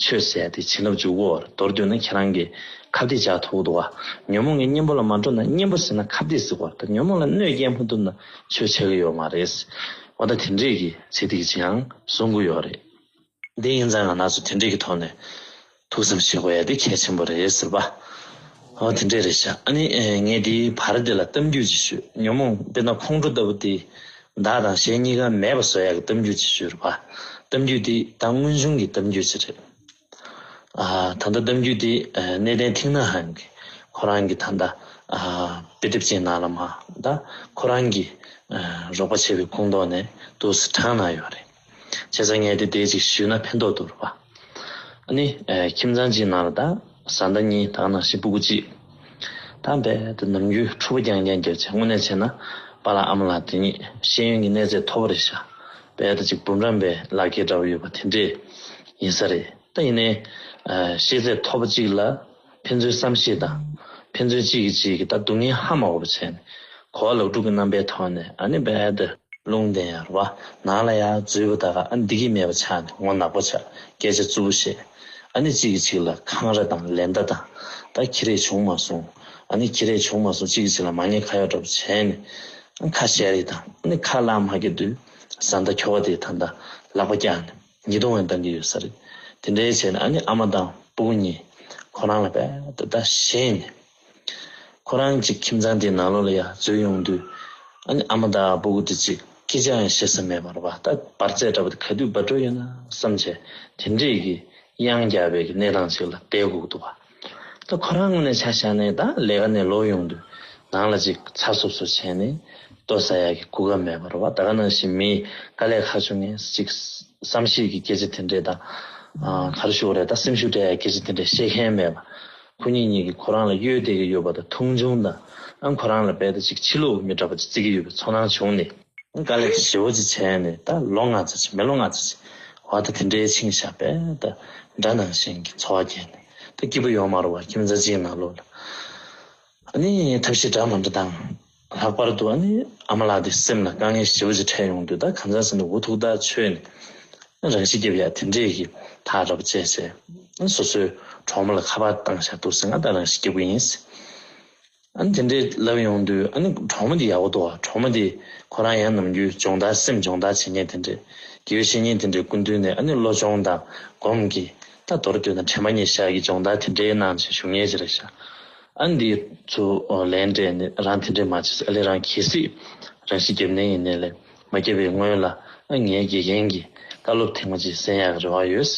ཆོས་ཟེར་ཡ་དེ་བྱིན་རླབས་འཇུག་གི་ཡོད་རེད། མདོར་བསྡུས་ན་ཁྱེད་རང་གིས་ཁ་གཏད་བཅག་ཐུབ་ཀྱི་འདུག་ག། ཉོན་མོངས་ཀྱི་གཉེན་པོ་ལ་མ་འགྲོ་ན་གཉེན་པོ་ཟེར་ན་ཁ་གཏད་ཟེར་བ་རེད། ད་ཉོན་མོངས་ལ་གནོད་སྐྱེལ་མ་ཐུབ་ན་ཆོས་ཆགས་ཀྱི་ཡོད་མ་རེད། འོ་ད་དེ་འདྲས་ཀྱི་ཚིག་དེ་གཅིག་ཡང་གསུང་གི་ཡོད་རེད། འདི་ཡིན་ཙང་ང་རང་ཚོ་དེ་འདྲས་ཀྱི་ཐོག་ནས་ཐུགས་བསམ་བཞེས་དགོས་ཡ་དེ་གལ་ཆེན་པོ་རེད་ཟེར་བ། འོ་དེ་འདྲས་རེད་ཤག། ཨ་ནི་ངས་འདིའི་བར་དེ་ལ་གཏམ་རྒྱུད་ཅིག་ཞུས། ཉོན་མོངས་དཔེར་ན་ཁོང་ཁྲོ་ལྟ་བུ་དེ་བདག་དང་གཞན་གཉིས་ཀ་མེད་པ་བཟོ་ཡ་གི་གཏམ་རྒྱུད་ཅིག་ཞུས་རེད་པ། གཏམ་རྒྱུད་དེ་ད་དངོས་བྱུང་གི་གཏམ་རྒྱུད་ཅིག་རེད། ཨ་ད་ལྟ་གཏམ་རྒྱུད་དེ་གནས་བརྟན་ཐིག་ནག་ཧན་གྱིས་ཁོ་རང་གི་ད་ལྟ་ ཨ་དཔེ་དེབ་ཅིག་ནང་ལ་མ་ད་ཁོ་རང་གི་ཨ་རོགས་པ་བྱས་པའི་ཁོངས་གཏོགས་ནས་འདུག་སེ་དྲངས་གནང་ཡོད་རེད། བྱས་ཙང་ངས་དེ་དེ་ཅིག་ཞུས་ན་ཕན་ཐོགས་འདུག་རེད་པ། ཨ་ནི་ཨ་ཁྱིམ་ཚང་གཅིག་ནང་ལ་ད་བཟའ་ཟླ་གཉིས་དང་ནང་བཞིན་སྤུ་གུ་གཅིག་ད་རྦད་དེ་ནམ་རྒྱུན་འཁྲུག་པ་རྐྱང་རྐྱང་རྒྱབ་བྱས། དངོས་གནས་བྱས་ན་པཱ་ལགས་ཨ་མ་ལགས་དེ་གཉིས་ཤེས་ཡོན་གྱི་གནས་ཚད་མཐོ་པོ་རེད་ཤག་རྦད་དེ་ཅིག་འབུམ་རམས་པའི་ལག་འཁྱེར་འདྲ་བོ་ཡོད་པ་དེ་འདྲས་ཡིན་ས་རེད། ད་ཡིན་ནའི་ཨ་ཤེས་ཚད་མཐོ་པོ་གཅིག་ལ་ཕན་ཚུན་བསམ་ཤེས་དང་། ཕན་ཚུན་གཅིག་གིས་གཅིག་གི་ད་སྡུག་བསྔལ་ཧ་མ་གོ་བ་བྱས་ནས་གོ་བ་ལོག་སྒྲུབ་ཀྱི་རྣམ་པའི་ཐོག་ནས་ཨ་ནི་རྦད་དེ་རླུང་བསྟན་ཡར་བ་ནང་ལ་ཡར་འཛུལ་བ་ད་ག་ཨ་འདི་གི་མེད་པ་ཆགས་ནས་ངོ་ནག་པོ་ཆགས། སྐད་ཆ་རྩུབ་པོ་བཤད། ཨ་ནི་གཅིག་གིས་གཅིག་ལ་འཁང་ར་དང་ལེ་བདའ་དང་། ད་ཁྱི་རེ་བྱུང་མ་སོང་། ཨ་ནི་ཁྱི་རེ་བྱུང་མ་སོང་། གཅིག་གིས་གཅིག་ལ་མ་ཉེས་ཁ་གཡོག་འདྲ་པོ་བྱས་ནས་ཨ་ཁ་བཤད་རེས་དང་། ཨ་ནི་ཁ་ལག་མ་སྐྱེ་དུས་བཟའ་ཟླ་ཁྱོ་ག་དེ་ད་ལྟ་ལག་པ་བཀྱགས་ནས་ཉིས་སྟོང་ཡང་བཏང་གི་ཡོད་ས་རེད། དེ་འདྲའི་བྱས་ནས་ཨ་ནི་ཨ་མ་དང་སྤུ་གུ་གཉིས་ཁོ་རང་ལ་རྦད་དེ་ད་ཞེད་ནས། ཁོ་རང་གཅིག་ཁྱིམ་ཚང་དེའི་ནང་ལོགས་ལ་ཡར་འཛུལ་ཡོང་དུས། ཨ་ནི་ཨ་མ་དང་སྤུ་གུ་དེ་གཅིག་སྐད་ཆ་ཡང་བཤད་ས་མེད་པ་རེད་པ། ད་འབར་རྫས་འདྲ་པོ་དེ་ག་དུས་འབར་འགྲོ་ཡོད་ན་བསམ་བྱས་དེ་འདྲས་ཀྱི་གཡང་རྒྱག་པའི་གི་གནས་སྟངས་ཅིག་ལ་བསྡད་དགོས་ཀྱི་འདུག་པ། ད་ཁོ་རང་ངོས་ནས་ཆ་བཞག་ནས་ད་ལས་ཀ་ནས་ལོག་ཡོང་དུས་ནང་ལ་ཅིག་ཚ་སོབ་སོབ་བྱས་ནས་ལྟོ་ཟ་ཡག་གི་གོ་སྐབས་མེད་པ་རེད་པ། ད་ག་ནང་བཞིན་མིའི་དཀའ་ལས་ཁག་བྱུང་ངས་ཅིག་བསམ་ཤེས་ཀྱི་སྐད་ཆ་དེ་འདྲས་དང་། ཨ་ག་རེ་ཞུ་དགོས་རེད། ད་སེམས་ཤུགས་སྤྲད་ཡག་སྐད་ཆ་དེ་འདྲས་བཤད་མཁན་མེད་པ། ཁོ་གཉིས་གཉིས་ཀྱིས་ཁོ་རང་ལ་གཡོལ་བསྡད་ཀྱི་ཡོད་པ་དང་མཐོང་ཆུང་དང་། ཨང་ཁོ་རང་ལ་རྦད་དེ་ཅིག་ཕྱི་ལོགས་མི་འདྲ་པོ་ཅིག་བརྩི་གི་ཡོད་པའི་ཚོར་སྣང་བྱུང་ནས། ཨང་དཀའ་ལས་ཞེ་པོ་ཅིག་བྱས་ནས་ད་ལོ་ལྔ་ཙམ་ཅིག་མི་ལོ་ལྔ་ཙམ་ཅིག་བར་དུ་དེ་འདྲའི་ཕྱིན་ཤག་རྦད་དེ་དགྲ་ནང་བཞིན་གྱི་འཚོ་བ་སྐྱེལ་ནས་ད་སྐྱིད་པོ་ཡོད་མ་རེད་པ། ཁྱིམ་ཚང་གཅིག་ནང་ལོགས་ལ། ཨ་ནི་ཐབས་ཤེས་འདྲ་མི་འདྲ་དང་། ལྷག་པར་དུ་ཨ་ནི་ཨ་མ་ལགས་དེ་སེམས་ལ་དཀའ་ངལ་ཞེ་པོ་ཅིག་འཕྲད་ཡོང་དུས། ད་གང་ཟག་ཟེར་ནས་འུ་ཐུག་ཐག་ཆོད་ནས་རང་ཤི་བརྒྱབ་ཡག་དེ་འདྲས་ཀྱི་ཐག་ར་པ་བཅད་བྱས། སོ་སོའི་གྲོགས་མོ་ལ་ཁ་པར་བཏང་བཞག་འདུག་ཟེར། ང་ད་རང་ཤི་བརྒྱབ་ཀྱི་ཡིན་ཟེར། ཨ་ནི་དེ་འདྲས་ལབ་ཡོང་དུས་ཨ་ནི་གྲོགས་མོ་དེ་ཡག་པོ་འདུག་པ། གྲོགས་མོ་དེ་ཁོ་རང་ཡང་ནམ་རྒྱུན་སྦྱོང་བརྡར་སེམས་སྦྱོང་བརྡར་བྱེད་མཁན་དེ་འདྲས། དགེ་བའི་བཤེས་གཉེན་དེ་འདྲས་སྐུ་མདུན་ནས་ཨ་ནི་བློ་སྦྱོང་དང་སྒོམ་གྱི་ད་མདོར་བསྡུས་ན་དྲན་པ་ཉེར་བཞག་གི་སྦྱོང་བརྡར་དེ་འདྲའི་གནང་བྱས་བཞུགས་མཁན་ཅིག་རེད་ཤག་ཨ་ནི་འདི་ཚོ་ལན་སྤྲད་ནས་རང་དེ་འདྲས་མ་བྱེད་ཟེར། ཨ་ལས་རང་གལ་སྲིད་རང་ཤི་བརྒྱབ་ནའི་ཡིན་ནའི་ལས་མ་བརྒྱབ་པའི་སྔོན་ལ་ཨ་ངའི་དགེ་རྒན་གྱི་བཀའ་སློབ་ཐེངས་མ་གཅིག་གསན་ཡག་གི་རེ་བ་ཡོད།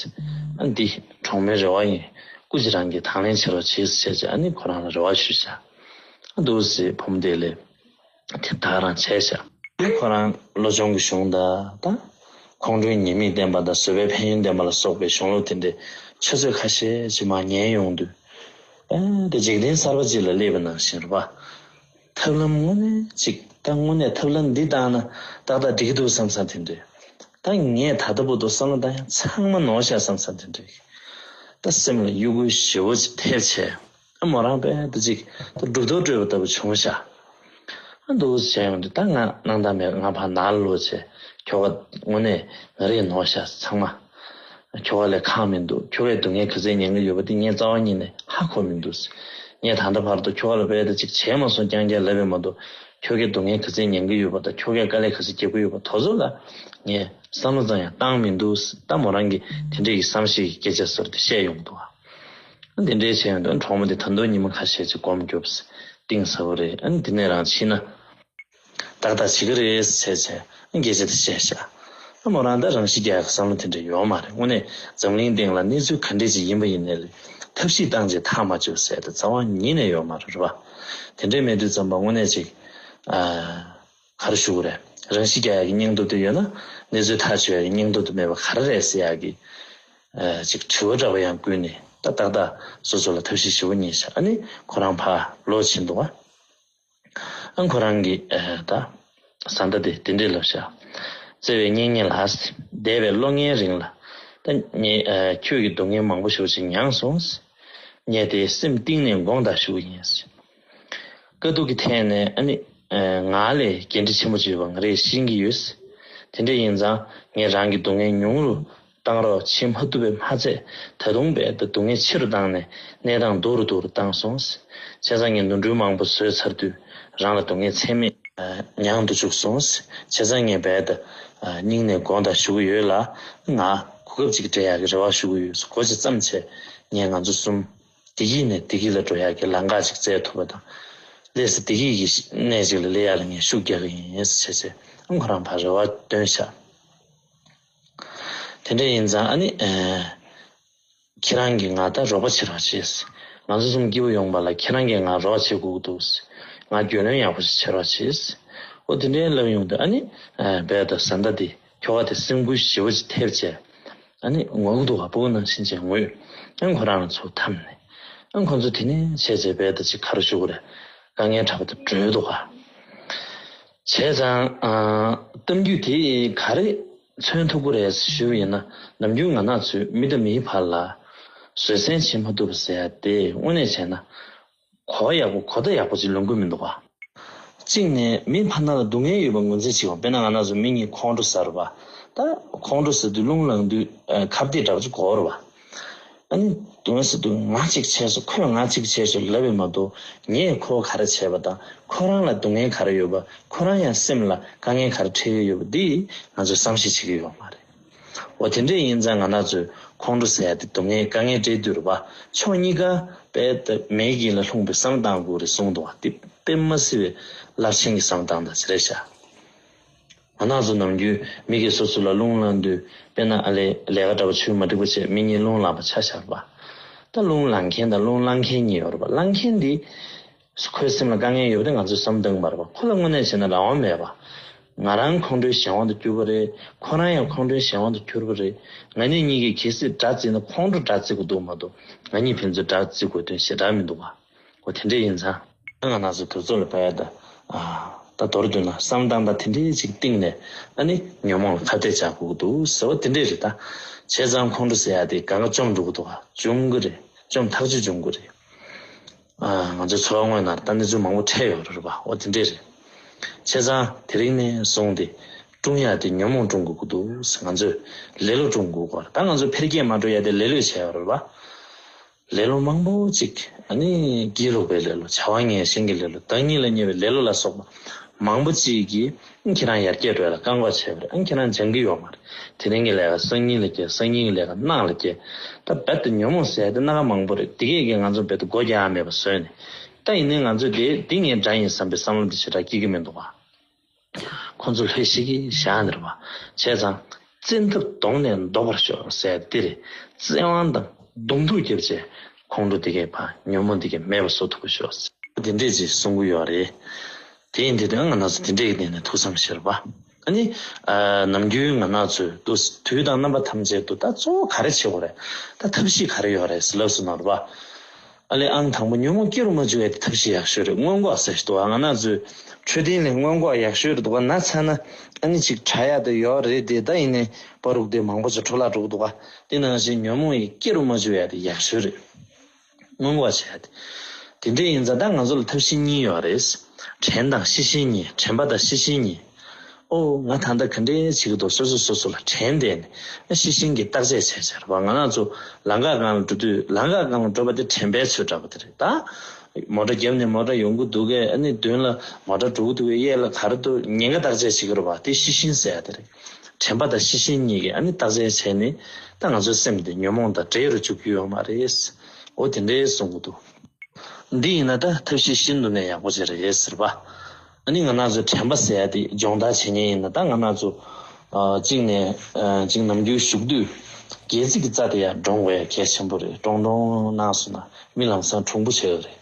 ཨ་འདི་གྲོགས་མོའི་རེ་བ་ཡིན། སྐུ་མཁྱེན་རང་གིས་དང་ལེན་བྱེད་རོགས་བྱེད་ཟེར་བྱས། ཨ་ནི་ཁོ་རང་ལ་རེ་བ་ཞུས་ཤག་ཨ་འདུག་སེ་བུ་མོ་དེ་ལས་དེ་ད་རང་བྱས་ཤག་ཨ་ནི་ཁོ་རང་བློ་སྦྱོང་གི་གཞུང་དང་ད་ཁོང་ཁྲོའི་ཉེས་དམིགས་བསྟན་པ་དང་བཟོད་པའི་ཕན་ཡོན་བསྟན་པ་ལ་སོགས་པའི་གཞུང་ལུགས་དེ་འདྲའི་ཆུ་ཚོད་ཁ་ཤས་ཅིག་མར་ཉན་ཡོང་དུས། ཨ་དེ་འཇིག་རྟེན་གསར་པ་ཅིག་ལ་སླེབས་པ་ནང་བཞིན་རེད་པ། ཐབས་ལམ་དངོས་གནས་ཅིག་ད་དངོས་གནས་ཐབས་ལམ་འདི་བཏང་ན་ཏག་ཏག་འགྲིག་གི་འདུག་བསམ་བསམ་དེ་འདྲས། ད་ངས་ད་ལྟ་བར་དུ་བསམ་བློ་བཏང་ཡག་ཚང་མ་ནོར་ཤག་བསམ་བསམ་དེ་འདྲས། ད་སེམས་ལ་གཡོ་འགུལ་ཞེ་པོ་ཅིག་ཐེབས་བྱས། ཨ་མོ་རང་རྦད་དེ་ཅིག་ད་གྲུབ་ཐོབ་སྤྲོད་པ་ལྟ་བུ་བྱུང་ཤག་ཨ་འདུག་བྱས་ཡོང་དུས་ད་ང་སྣང་དག་མེད། ང་ཕར་ནང་ལོག་བྱས། ཁྱོ་ག་དངོས་གནས་ང་རེད་ནོར་ཤག་ཚང་མ། ཁྱོ་ག་ལས་ཁག་མི་འདུག་ཁྱོ་གས་སྡུག་བསྔལ་ག་ཚད་མྱོང་གི་ཡོད་པ་དེ་ངས་རྩ་བ་ཉིད་ནས་ཧ་གོ་མི་འདུག་ངས་ད་ལྟ་བར་དུ་ཁྱོ་ག་ལ་རྦད་དེ་ཅིག་བྱས་མ་སོང་རྐྱང་རྐྱང་ལབ་པ་མ་གཏོགས། ཁྱོ་གས་སྡུག་བསྔལ་ག་ཚད་མྱོང་གི་ཡོད་པ་དང་། ཁྱོ་གས་དཀའ་ལས་ག་ཚད་རྒྱག་གི་ཡོད་པ་དེ་ཚོ་ལ་ངས་བསམ་བློ་ཙམ་ཡང་བཏང་མི་འདུག་ད་མོ་རང་གིས་དེ་འདྲས་ཀྱི་བསམ་ཤེས་ཀྱི་སྐད་ཆ་ཟེར་དེ་བཤད་ཡོང་འདུག་ཨ་འདི་འདྲས་བྱས་ཡོང་དུས་གྲོགས་མོ་དེ་ད་དུང་ཉི་མ་ཁ་ཤས་ཅིག་སྒོམ་རྒྱོབ་གཏིང་ཟབ་པོ་རེད། ཨ་ནི་དེ་ནས་རང་ཕྱིན་ན། ཏག་ཏག་བྱེད་ཀྱི་རེད་ཟེར་བྱས་སྐད་ཆ་དེ་བཤད་ཤག་ཨ་མོ་རང་ད་རང་ཤི་རྒྱག་ཡག་བསམ་བློ་དེ་འདྲ་ཡོད་མ་རེད། དངོས་གནས་འཛམ་གླིང་སྟེང་ལ་གནས་ཚུལ་ག་འདྲས་ཅིག་ཡིན་པ་ཡིན་ནའི་ལས་ཐབས་ཤེས་བཏང་བྱས་ཐག་མ་ཆོད་ཟེར་དེ་རྩ་བ་ཉིད་ནས་ཡོད་མ་རེད། རེད་པ། དེ་འདྲས་མེད་དུས་ཙམ་པ་དངོས་གནས་ཅིག་ཨ་ག་རེ་ཞུ་དགོས་རེད། རང་ཤི་རྒྱག་ཡག་གི་སྙིང་སྟོབས་དེ་ཡོད་ན་གནས་ཚུལ་ཐག་ཆོད་ཡག་གི་སྙིང་སྟོབས་དེ་མེད་པ་ག་རེ་རེད་ཟེར་ཡག་གི་ཨ་ཅིག་དྲི་བ་འདྲ་པོ་ཡང་བསྐུལ་ནས། ད་ཏག་ཏག་སོ་སོ་ལ་ཐབས་ཤེས་ཞེ་པོ་རྙེད་ཤག་ཨ་ནི་ཁོ་རང་ཕར་ལོག་ཕྱིན་འདུག་པ། ཨ་ཁོ་རང་གིས་ཨ་ད་བཟའ་ཟླ་དེ་དེ་འདྲས་ལབ་ཤག་བརྩེ་བའི་གཉེན་ཉེ་ལགས། འདས་པའི་ལོ་ལྔའི་རིང་ལ་ད་ངས་ཨ་ཁྱོད་ཀྱི་སྡུག་བསྔལ་མང་པོ་ཞེ་པོ་ཅིག་མྱངས་སོང་། ངས་དེ་སེམས་གཏིང་ནས་དགོངས་དག་ཞུ་གི་ཡིན། དཀའ་སྡུག་གི་ཐད་ནས་ཨ་ནི་ཨ་ང་ལས་འགན་འཁྲི་ཆེན་པོ་ཅིག་ཡོད་པ་ང་རས་ཤེས་ཀྱི་ཡོད། དེ་འདྲ་ཡིན་ཙང་ངས་རང་གི་སྡུག་བསྔལ་ཉུང་རུ་བཏང་རོགས་བྱེད་མ་ཐུབ་པས་མ་ཚད། ད་དུང་རྦད་དེ་སྡུག་བསྔལ་ཆེ་རུ་བཏང་ནས་གནས་སྟངས་སྡུག་རུ་སྡུག་རུ་བཏང་སོང་། བྱས་ཙང་ངས་ནོར་འཁྲུལ་མང་པོ་བཟོས་ཚར་དུས་རང་ལ་སྡུག་བསྔལ་ཚད་མེད་མྱང་དུ་བཅུག་སོང་། བྱས་ཙང་ངས་རྦད་དེ་སྙིང་ནས་དགོངས་དག་ཞུ་གི་ཡོད་ལ། ང་གོ་སྐབས་ཅིག་སྤྲད་ཡག་གི་རེ་བ་ཞུ་གི་ཡོད། གོ་ཆ་ཙམ་བྱས་ངས་ང་ཚོ་གསུམ་བདེ་སྐྱིད་ནས་བདེ་སྐྱིད་ལ་འགྲོ་ཡག་གི་ལམ་ཁ་ཅིག་བཙལ་ཐུབ་པ་དང་། ལས་སུ་བདེ་སྐྱིད་ཀྱི་གནས་ཅིག་ལ་སླེབས་ཡག་ལ་ངས་ཤུགས་རྒྱག་གི་ཡིན་ཟེར་བྱས་ཚེ་ཨང་ཁོ་རང་ཕར་རེ་བ་བཏོན་ཤག་དེ་འདྲ་ཡིན་ཙང་ཨ་ནི་ཨ་ཁྱེད་རང་གིས་ང་ད་རོགས་པ་བྱེད་རོགས་བྱེད། ང་ཚོ་གསུམ་སྐྱིད་པོ་ཡོང་བ་ལ་ཁྱེད་རང་གིས་ང་རོགས་བྱེད་དགོས་ཀྱི་འདུག་ཟེར། ང་རྒྱུས་ལོན་ཡག་པོ་ཞིག་བྱེད་རོགས་བྱེད་ཟེར། ཨོ་དེ་འདྲའི་ལབ་ཡོང་དུས་ཨ་ནི་རྦད་དེ་བཟའ་ཟླ་དེ་ཁྱོ་ག་དེ་སེམས་འགུལ་ཞེ་པོ་ཅིག་ཐེབས་བྱས། ཨ་ནི་ངུ་གི་འདུག་ག་སྤུ་གུ་ནང་བཞིན་བྱས་ངུས། ཨ་ནི་ཁོ་རང་ལ་ཚུར་འཐམས་ནས། ཨ་ནི་ཁོ་ཚོ་དེ་ནས་བྱས་བྱས་རྦད་དེ་ཅིག་ག་རེ་ཞུ་དགོས་རེད། དཀའ་ངལ་དྲག་པོ་དེ་གྲོལ་འདུག་ག་བྱས་ཙང་། ཨ། གཏམ་རྒྱུད་དེ་ག་རེ་མཚོན་ཐུབ་ཀྱི་རེད་ཞུས་པ་ཡིན་ན། ནམ་རྒྱུན་ང་རང་ཚོས་མི་དང་མིའི་བར་ལ་བཟོད་བསྲན་བྱེད་མ་ཐུབ་པ་ཟེར་ཡ་དེ་དངོས་གནས་བྱས་ན། གོ་ཡག་པོ་གོ་བརྡ་ཡག་པོ་ཅིག་ལོན་གྱི་མི་འདུག་ག་གཅིག་ནས་མི་ཕར་ནང་ལ་སྡུག་བསྔལ་ཡོད་པ་ངོས་འཛིན་བྱེད་པ། དཔེར་ན་ང་རང་ཚོ་མི་གཉིས་ཁོང་ཁྲོ་ཟ་རེད་པ། ད་ཁོང་ཁྲོ་ཟ་དུས་རླུང་ལངས་དུས་ཨ། ཁ་གཏད་འདྲ་པོ་ཅིག་གོ་རེད་པ། ཨ་ནི་སྡུག་བསྔལ་ཟེར་དུས་ང་གཅིག་བྱས་སོང་། ཁོས་ང་གཅིག་བྱས་སོང་ལབ་པས་མ་གཏོགས། ངས་ཁོ་ག་རེ་བྱས་པ་དང་ཁོ་རང་ལ་སྡུག་བསྔལ་ག་རེ་ཡོད་པ། ཁོ་རང་ཡང་སེམས་ལ་དཀའ་ངལ་ག་རེ་འཕྲད་ཀྱི་ཡོད་པ་འདི་ང་ཚོས་བསམ་གཞིག་བྱེད་ཀྱི་ཡོད་མ་རེད། འོ་དེ་འདྲས་ཡིན་ཙང་ང་རང་ཚོས་ཁོང་ཁྲོ་ཟེར་ཡ་དེ་སྡུག་བསྔལ་དཀའ་ངལ་འཕྲད་དུས་རེད་པ། ཕྱོགས་གཉིས་ཀ་རྦད་དེ་མེ་གི་དཀྱིལ་ལ་ལྷུང་བའི་བསམ་བློ་བཏང་དགོས་རེད་གསུངས་འདུག་ག་དེ་དཔེ་མ་སྲིད་པའི་རླབས་ཆེན་གྱི་བསམ་བློ་བཏང་སྟངས་ཅིག་རེད་ཤག་ང་རང་ཚོ་ནམ་རྒྱུན་མི་གིས་སོ་སོ་ལ་རླུང་ལངས་དུས། དཔེར་ན་ཨ་ལས་ལས་ཀ་འདྲ་པོ་ཆུ་མ་འགྲིག་པ་བྱས་མི་གཉིས་རླུང་ལངས་པ་ཆ་བཞག་པ། ད་རླུང་ལངས་མཁན་དང་རླུང་བསླང་མཁན་གཉིས་ཡོད་རེད་པ། བསླང་མཁན་འདི་ཁོའི་སེམས་ལ་དཀའ་ངལ་ཡོད་པ་དེ་ང་ཚོས་བསམ་བཏང་གི་མ་རེད་པ། ཁོ་ལ་དངོས་གནས་བྱས་ན་རང་དབང་མེད་པ། ང་རང་ཁོང་ཁྲོའི་གཞན་དབང་དུ་གྱུར་པ་རེད། ཁོ་རང་ཡང་ཁོང་ཁྲོའི་གཞན་དབང་དུ་གྱུར་པ་རེད། ང་གཉིས་གཉིས་ཀྱིས་གལ་སྲིད་དགྲ་བརྩིས་ན་ཁོང་ཁྲོ་དགྲ་བརྩི་དགོས་འདུག་མ་གཏོགས། ང་གཉིས་ཕན་ཚུན་དགྲ་བརྩི་དགོས་དོན་ཞེ་དྲག་མི་འདུག་ག་འོ་དེ་འདྲས་ཡིན་ཙང་། ང་རང་ཚོ་དུས་ཚོད་ལ་བབ་ཡ་ད། ཨ། ད་མདོར་བསྡུས་ན་བསམ་སྟངས་དང་དེ་འདྲས་ཅིག་བཏིང་ནས། ཨ་ནི་ཉོན་མོངས་ལ་ཁ་གཏད་བཅག་དགོས་ཀྱི་འདུག་ཟེར་བ་དེ་འདྲས་རེད་ད། བྱས་ཙང་ཁོང་ཁྲོ་ཟེར་ཡ་དེ་གང་ག་བཅོམ་འགྲོ་གི་འདུག་ག་འཇོམས་ཀྱི་རེད། བཅོམ་ཐག་ཆོད་འཇོམས་ཀྱི་རེད། ཨ། ང་ཚོའི་འཚོ་བ་དངོས་ནང་ད་གནས་ཚུལ་མང་པོ་འཕྲད་ཡོད་རེད་པ། འོ་དེ་འདྲས་རེད། བྱས་ཙང་དེ་རིང་ནས་བཟུང་སྟེ་སྲུང་ཡ་དེ་ཉོན་མོངས་སྲུང་དགོས་ཀྱི་འདུག་ཟེར། ང་ཚོས་ལེ་ལོ་སྲུང་དགོས་ཀྱི་རེད། ད་ང་ཚོ་འཕེལ་རྒྱས་མ་འགྲོ་ཡ་དེ་ལེ་ལོས་བྱས་ཡོད་རེད་པ། ལེ་ལོ་མང་པོ་ཅིག་ཨ་ནི་སྒྱིད་ལུག་པའི་ལེ་ལོ། བྱ་བ་ངན་ཞེན་གྱི་ལེ་ལོ། བདག་ཉིད་ལ་བརྙས་པའི་ལེ་ལོ་ལ་སོགས་པ་མང་པོ་ཅིག་གིས་ཁྱེད་རང་ཡར་རྒྱས་འགྲོ་ཡ་ལ་བཀག་འགོག་བྱས་པ་རེད། ཨ་ནི་ཁྱེད་རང་སྦྱང་གི་ཡོད་མ་རེད། དེ་རིང་གི་ལས་ཀ་སང་ཉིན་ལ་སྐྱེལ། སང་ཉིན་གྱི་ལས་ཀ་གནངས་ལ་སྐྱེལ། ད་རྦད་དེ་ཉོན་མོངས་ཟེར་ཡ་དེ་སྣ་ཁ་མང་པོ་རེད། དེ་གས་ཀྱིས་ང་ཚོ་རྦད་དེ་སྒོ་རྒྱག་ཡ་མེད་པ་བཟོས་ནས། ད་ཡིན་ནའི་ང་ཚོས་དེ་འདི་ངའི་དགྲ་ཡིན་བསམ་པའི་བསམ་བློ་འདི་ཞེ་དྲག་སྐྱེ་གི་མི་འདུག་ག་ཁོ་ཚོ་ལྷོད་ཤིག་གེ་བཞག་ནས་རེད་པ། བྱས་ཙང་། བཙན་ཐབས་གདོང་ནས་བཟློག་པར་ཤོག་ཟེར་དེ་རེད། བཙན་དབང་དང་གདོང་ཐུག་བརྒྱབ་བྱས་ཁོང་ཁྲོ་དེ་གས་ཕར། ཉོན་མོངས་དེ་གས་མེད་པ་བཟོ་ཐུབ་པ་ཤོག་ཟེར། དེ་འདྲས་ཅིག་གསུང་གི་ཡོད་རེད། དེ་ཡིན་དུས་ད་ང་རང་ཚོ་དེ་འདྲས་ཀྱི་སྟེང་ནས་ཐུགས་བསམ་བཞེས་རོགས་པ། ཨ་ནི། ཨ། ནམ་རྒྱུན་ང་རང་ཚོས་དུས་དུས་དང་རྣམ་པ་ཐམས་ཅད་དུ་ད་གཙོ་བོ་ག་རེ་བྱེད་དགོས་རེད། ད་ཐབས་ཤེས་ག་རེ་ཡོད་རེད་ཟེར་ལབ་སོང་ན་རེད་པ། ཨ་ལས་ཨང་དང་པོ་ཉོན་མོངས་སྐྱེ་རུ་མ་འཇུག་ཡ་དེ་ཐབས་ཤེས་ཡག་ཤོས་རེད། སྔོན་འགོག་ཟེར་ཞིག་འདུག་ག་ང་རང་ཚོའི་འཕྲོད་བསྟེན་ལས་སྔོན་འགོག་ཡག་ཤོས་རེད་འདུག་ག་ན་ཚ་ན་ཨ་ནི་ཅིག་དྲག་ཡ་དེ་ཡོད་རེད་དེ། ད་ཡིན་ནའི་པ་རུག་དེ་མང་པོ་ཅིག་འཕྲོ་བརླག་འགྲོ་གི་འདུག་ག་དེ་ནང་བཞིན་ཉོན་མོངས་ཡི་སྐྱེ་རུ་མ་འཇུག་ཡ་དེ་ཡག་ཤོས་རེད། སྔོན་འགོག་བྱས་ཡ་དེ། དེ་འདྲས་ཡིན་ཙང་ད་ང་ཚོ་ལ་ཐབས་ཤེས་གཉིས་ཡོད་རེད། དྲན་དང་ཤེས་བཞིན་གཉིས། དྲན་པ་དང་ཤེས་བཞིན་གཉིས། ཨོ། ང་ད་ལྟ་ག་འདྲས་བྱེད་ཀྱི་འདུག་སོ་སོས་སོ་སོ་ལ་དྲན་བསྡད་ནས་ཤེས་བཞིན་གྱིས་བརྟག་དཔྱད་བྱས་བྱས་རེད་པ། ང་རང་ཚོ་ལམ་ཁ་སྒང་ལ་འགྲོ་དུས་ལམ་ཁ་སྒང་ལ་འགྲོ་བ་དེ་དྲན་པའི་ཚོད་འདྲ་པོ་དེ་རེད་ད། མོ་ཊ་བརྒྱབ་ནས་མོ་ཊ་ཡོང་གི་འདུག་གས། ཨ་ནི་མདུན་ལ་མོ་ཊ་འགྲོ་གི་འདུག་གས། གཡས་ལ་ག་རེ་འདུག་ཉེན་ཁ་བརྟག་དཔྱད་བྱེད་ཀྱི་རེད་པ། དེ་ཤེས་བཞིན་ཟེར་ཡ་དེ་རེད། དྲན་པ་དང་ཤེས་བཞིན་གཉིས་ཀྱིས་ཨ་ནི་བརྟག་དཔྱད་བྱས་ནས་ད་ང་ཚོའི་སེམས་དེ་ཉོན་མོངས་དང་བྲལ་རུ་འཇུག་རྒྱུ་ཡོད་མ་རེད། ཨོ་དེ་འདྲས་གསུང་གི་འདུག་འདི་ཡིན་ན་ད་ཐབས་ཤེས་ཤིན་ཏུ་ནས་ཡག་པོ་ཅིག་རེད་ཟེར་བ། ཨ་ནི་ང་རང་ཚོ་དྲན་པ་ཟེར་ཡ་དེ་སྦྱོང་བརྡར་བྱེད་མཁན་ཡིན་ན། ད་ང་རང་ཚོ་ཨ་གཅིག་ནས་ཨ་གཅིག་ནམ་རྒྱུན་བཞུགས་དུས་སྒལ་ཚིགས་ཀྱི་རྩ་དེ་ཡར་བཀྲོང་དགོས་ཡ་གལ་ཆེན་པོ་རེད། བཀྲོང་བཀྲོང་གནང་སོང་ན་མི་ལམ་སང་གྲུང་པོ་བྱེད་ཡོད་རེད།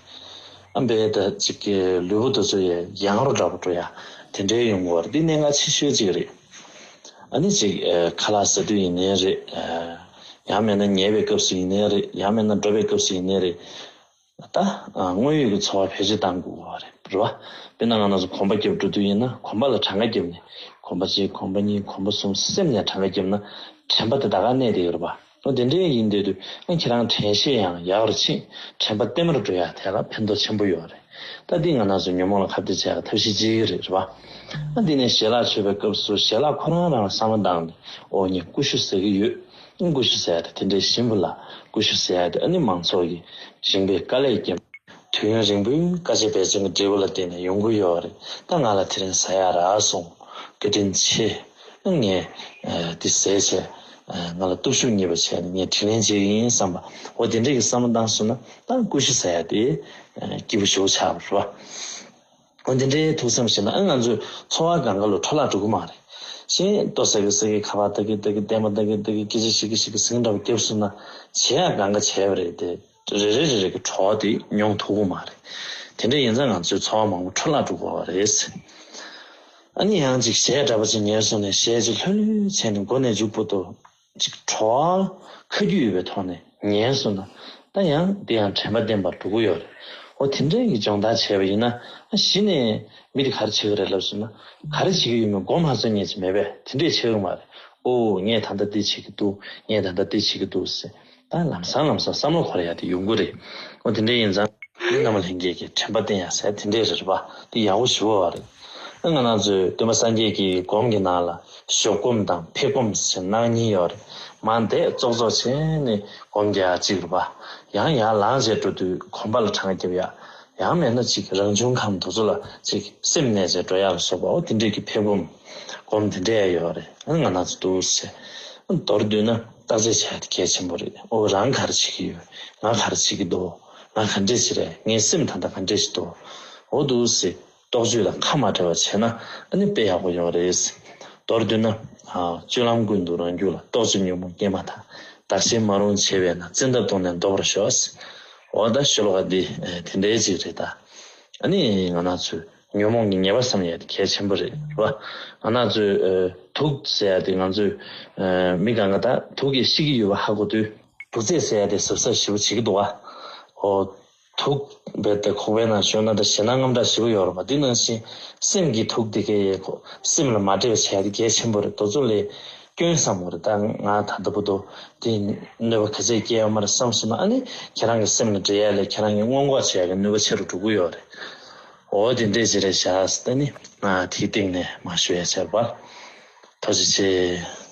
ཨ་འབའ་ད་གཅིག་གི་ལུས་པོ་དེ་ཚོ་ཡ་ཡང་རུ་འདྲ་པོ་འགྲོ་ཡ་དེ་འདྲའི་ཡོང་གི་ཡོད་རེད། འདི་གནད་འགག་ཆེ་ཤོས་གཅིག་རེད། ཨ་ནི་གཅིག་ཨ་ཁ་ལག་ཟ་དུས་ཡིན་ནའི་རེད། ཨ་ཡང་མིན་ན་ཉལ་བའི་སྐབས་སུ་ཡིན་ནའི་རེད། ཡང་མིན་ན་འགྲོ་བའི་སྐབས་སུ་ཡིན་ནའི་རེད། ད་ཨ་དངོས་ཡོད་ཀྱི་འཚོ་བ་བེད་སྤྱོད་གཏང་དགོས་པ་རེད། རེད་བ། དཔེར་ན་ང་རང་ཚོ་གོམ་པ་རྒྱབ་འགྲོ་དུས་ཡིན་ན་གོམ་པ་ལ་གྲངས་ཀ་རྒྱབ་ནས། གོམ་པ་གཅིག་གོམ་པ་གཉིས། གོམ་པ་གསུམ་སེམས་ནས་གྲངས་ཀ་རྒྱབ་ན་དྲན་པ་དེ་ད་ག་གནས་བསྡད་ཡོད་རེད་བ། འོ་དེ་འདྲའི་ཡིན་བསྡད་དུས་ཨ་ཁྱེད་རང་དྲན་ཤེས་ཡང་ཡག་རུ་ཕྱིན། དྲན་པ་བརྟན་པོར་འགྲོ་ཡ་དེ་ལ་ཕན་ཐོགས་ཆེན་པོ་ཡོད་རེད། ད་འདི་ང་རང་ཚོ་ཉོན་མོངས་ལ་ཁ་གཏད་བྱེད་ཡ་ཐབས་ཤེས་གཅིག་རེད། རེད་བ། ཨ་འདི་ནས་ཞལ་ལག་མཆོད་པའི་སྐབས་སུ་ཞལ་ལག་ཁོ་རང་རང་ལ་བསམ་བློ་བཏང་ནས། ཨོ་ངས་ཀུ་ཤུ་ཟ་གི་ཡོད། ཀུ་ཤུ་ཟེར་ཡ་དེ་དེ་འདྲའི་ཞིམ་པོ་ལ། ཀུ་ཤུ་ཟེར་ཡ་དེ་ཨ་ནི་མང་ཚོགས་ཀྱི་ཞིང་པའི་དཀའ་ལས་བརྒྱབ། དུས་ཡུན་རིང་པོའི་དཀའ་སྤྱད་འབད་བརྩོན་གྱི་འབྲས་བུ་ལ་བརྟེན་ནས་ཡོང་གི་ཡོད་རེད། ད་ང་ལ་དེ་རིང་ཟ་ཡག་རག་སོང་། བཀའ་དྲིན་ཆེ། ཨ་ངས་ཨ་འདི་ཟས་བྱས་ཨ་ང་ལ་སྟོབས་ཤུགས་རྙེད་པ་བྱས་ནས་ངས་དྲིན་ལན་འཇལ་གྱི་ཡིན་བསམ་པ། འོ་དེ་འདྲའི་གི་བསམ་བློ་བཏང་སོང་ན་ད་ཀུ་ཤུ་ཟ་ཡག་དེ་ཨ་སྐྱིད་པོ་ཞེ་པོ་ཆགས་པ་རེད་བ། འོ་འདི་འདྲའི་ཐུགས་བསམ་བཞེས་ན། ཨ་ང་ཚོའི་འཚོ་བ་སྒང་ག་ལ་འཕྲོ་བརླག་འགྲོ་གི་མ་རེད། གཞན་ལྟོ་ཟ་གི་ཟ་གི། ཁ་པར་ལྟ་གི་ལྟ་གི། བསྟན་པ་ལྟ་གི་ལྟ་གི། སྐད་ཆ་བཤད་གི་བཤད་གི། ཟིང་འདྲ་པོ་བརྒྱབ་སོང་ན་བྱེད་ཡག་སྒང་ག་བྱས་པ་རེད་དེ། རེ་རེ་རེ་རེ་གི་བྲོ་བ་དེ་མྱོང་ཐུབ་ཀྱི་མ་རེད། དེ་འདྲ་ཡིན་ཙང་ང་ཚོའི་ཚོར་བ་མང་པོ་འཕྲོ་བརླག་འགྲོ་གི་ཡོད་རེད། ཨ་ནི་ཡང་ཅིག་གཞས་འདྲ་པོ་ཅིག་ཉན་སོང་ནས་གཞས་ཅིག་ལྷོད་ལྷོད་བྱས་ནས་མགོ་ནས་མཇུག་བར་དུ་ཅིག་བྲོ་བ་ཁ་རྒྱུས་ཡོད་པའི་ཐོག་ནས་ཉན་སོང་ན། ད་ཡང་དེ་ཡང་དྲན་པ་བརྟན་པར་འགྲོ་གི་ཡོད་རེད། འོ་དེ་འདྲའི་གི་སྦྱོང་བརྡར་བྱས་པ་ཡིན་ན། ཨ་གཞི་ནས་མི་དེ་ག་རེ་བྱེད་ཀྱི་རེད་ལབ་སོང་ན། ག་རེ་བྱེད་ཀྱི་ཡོད་མེད་མགོ་མ་ཚོས་མཁན་ཅིག་མེད་པས། དེ་འདྲས་བྱེད་ཀྱི་མ་རེད། ཨོ་ངས་ད་ལྟ་འདི་བྱེད་ཀྱི་འདུག་ངས་ད་ལྟ་འདི་བྱེད་ཀྱི་འདུག་ཟེར། ད་ལམ་སང་ལམ་སང་བསམ་བློ་འཁོར་ཡག་དེ་ཡོང་གི་རེད། འོ་དེ་འདྲ་ཡིན་ཙང་མི་རྣམས་ལྷན་རྒྱས་ཀྱིས་དྲན་པ་བརྟན་ཡག་ཟེར་དེ་འདྲས་རེད་པ། དེ་ཡག་པོ་ཞེ་པོ་བ་རེད། ང་རང་ཚོའི་སྟོན་པ་སངས་རྒྱས་ཀྱི་སྒོམ་གྱི་ནང་ལ་ཞོགས་སྒོམ་དང་ཕེབས་སྒོམ་ཟེར་གནང་གཉིས་ཡོད་རེད། མར་འདས་ཙོག་ཙོག་བྱས་ནས་སྒོམ་རྒྱག་ཡག་གཅིག་རེད་པ། ཡང་ཡར་ལངས་བྱས་འགྲོ་དུས་གོམ་པ་ལ་གྲངས་རྒྱབ་ཡག་ཡང་མེད་ན་ཅིག་རང་བྱུང་ཁམས་དེ་ཚོ་ལ་ཅིག་སེམས་གནས་བྱས་འགྲོ་ཡག་ལ་སོགས་པ། འོ་དེ་འདྲས་ཀྱི་ཕེབས་སྒོམ་སྒོམ་དེ་འདྲས་ཡོད་རེད། ཨ་ང་རང་ཚོ་འདུག་ཟེར། མདོར་བསྡུས་ན་བརྟག་དཔྱད་བྱས་ཏེ་གལ་ཆེན་པོ་རེད། ཨོ་རང་ག་རེ་བྱེད་ཀྱི་ཡོད། ང་ག་རེ་བྱེད་ཀྱི་འདུག་ང་ག་འདྲས་ཞིག་རེད། ངའི་སེམས་ད་ལྟ་ག་འདྲས་ཞིག་འདུག་འོ་འདུག་ཟེར། རྟོག་དཔྱོད་དང་ཁ་མ་བྲལ་བ་བྱས་ན་ཨ་ནི་དཔེ་ཡག་པོ་ཡོང་རེད། མདོར་བསྡུས་ན། ཨ་སྤྱོད་ལམ་ཀུན་ཏུ་རང་རྒྱུད་ལ། རྟོག་དཔྱོད་ཉོན་མོངས་སྐྱེས་མ་ཐག་བདག་གཞན་མ་རུངས་བྱེད་པས་ན། བཙན་ཐབས་གདོང་ནས་ཟློག་པར་ཤོག་འོ་ད་ཤོ་ལོ་ཀ་འདི་དེ་འདྲའི་ཅིག་རེད་ད། ཨ་ནི་ང་རང་ཚོས་ཉོན་མོངས་ཀྱི་ཉེས་པ་བསམ་ཡ་དེ་གལ་ཆེན་པོ་རེད། རེད་བ། ང་རང་ཚོས་ཨ་དུག་ཟེར་ཡ་དེ་ང་ཚོས་ཨ་མི་གང་ག་ད་དུག་གིས་ཤི་གི་ཡོད་པ་ཧ་གོ་དུས། དུག་རྫས་ཟེར་ཡ་དེ་གཟབ་གཟབ་ཞེ་པོ་བྱེད་ཀྱི་འདུག་བ། འོ། དུག་རྦད་དེ་ཁོག་པའི་ནང་ཞོན་ན་ད་ཞེད་སྣང་དངངས་སྐྲག་ཞེ་པོ་ཡོད་རེད་པ། དེ་ནང་བཞིན་སེམས་ཀྱི་དུག་དེ་གས་ཡས་ཁོ་སེམས་ལ་མ་འདྲེས་པ་བྱེད་ཡ་དེ་གལ་ཆེན་པོ་རེད། དེ་ཚོ་ལས་སྐྱོན་བསམ་དགོས་རེད། ད་ང་ད་ལྟ་བར་དུ་དེ་གནོད་པ་ག་ཚད་སྐྱེལ་ཡོད་མ་རེད་བསམ་སོང་ན། ཨ་ནི་ཁྱེད་རང་གི་སེམས་ལ་འདྲེས་ཡ་ལས་ཁྱེད་རང་གི་སྔོན་འགོག་བྱེད་ཡ་གི་ནུས་པ་ཆེ་རུ་འགྲོ་གི་ཡོད་རེད། འོ་དེ་འདྲས་ཅིག་རེད་བཞག་ད་ནི་ང་དེའི་སྟེང་ནས་མར་ཞུ་ཡ་བྱས་པ། ཐུགས་རྗེ་ཆེ།